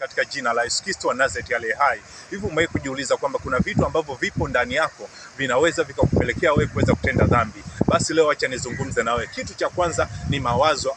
Katika jina la Yesu Kristo wa Nazareti aliye hai. Hivi umewahi kujiuliza kwamba kuna vitu ambavyo vipo ndani yako vinaweza vikakupelekea wewe kuweza kutenda dhambi? Basi leo acha nizungumze nawe. Kitu cha kwanza ni mawazo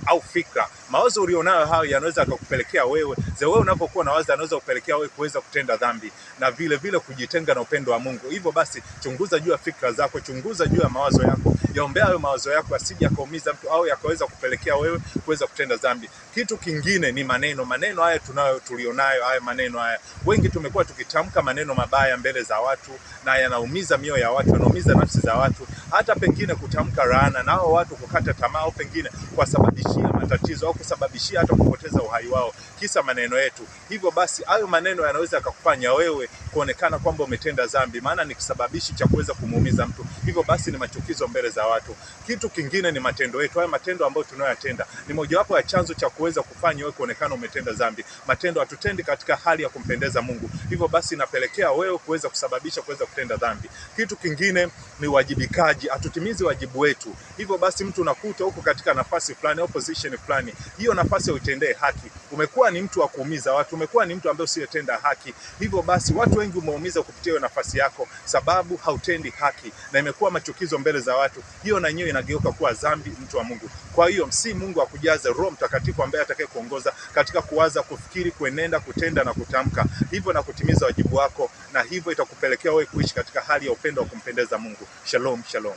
au fikra. Mawazo ulionayo hayo yanaweza yakakupelekea wewe, wewe unapokuwa na wazo yanaweza kupelekea wewe kuweza kutenda dhambi na vile vile kujitenga na upendo wa Mungu. Hivyo basi chunguza juu ya fikra zako, chunguza juu ya mawazo yako, yaombea hayo mawazo yako asije yakaumiza mtu au yakaweza kupelekea wewe kuweza kutenda dhambi. Kitu kingine ni maneno. Maneno haya tunayo tulionayo, haya maneno haya, wengi tumekuwa tukitamka maneno mabaya mbele za watu, na yanaumiza mioyo ya watu, yanaumiza nafsi za watu, hata pengine kutamka laana na hao watu kukata tamaa, au pengine kuwasababishia matatizo au kusababishia hata kupoteza uhai wao, kisa maneno yetu. Hivyo basi hayo maneno yanaweza yakakufanya wewe kuonekana kwamba umetenda dhambi, maana ni kisababishi cha kuweza kumuumiza mtu. Hivyo basi ni machukizo mbele za watu. Kitu kingine ni matendo yetu. Haya matendo ambayo tunayoyatenda ni mojawapo ya chanzo cha kuweza kufanya wewe kuonekana umetenda dhambi. Matendo hatutendi katika hali ya kumpendeza Mungu, hivyo basi inapelekea wewe kuweza kusababisha kuweza kutenda dhambi. Kitu kingine ni uwajibikaji, hatutimizi wajibu wetu. Hivyo basi mtu unakuta huko katika nafasi fulani au position fulani, hiyo nafasi uitendee haki. Umekuwa ni mtu wa kuumiza watu, umekuwa ni mtu ambaye usiyetenda haki. Hivyo basi watu wengi umeumiza kupitia hiyo nafasi yako, sababu hautendi haki na imekuwa machukizo mbele za watu. Hiyo na yenyewe inageuka kuwa dhambi, mtu wa Mungu. Kwa hiyo msi Mungu akujaze Roho Mtakatifu ambaye atakaye kuongoza katika kuwaza, kufikiri, kuenenda, kutenda na kutamka, hivyo na kutimiza wajibu wako, na hivyo itakupelekea wewe kuishi katika hali ya upendo wa kumpendeza Mungu. Shalom, shalom.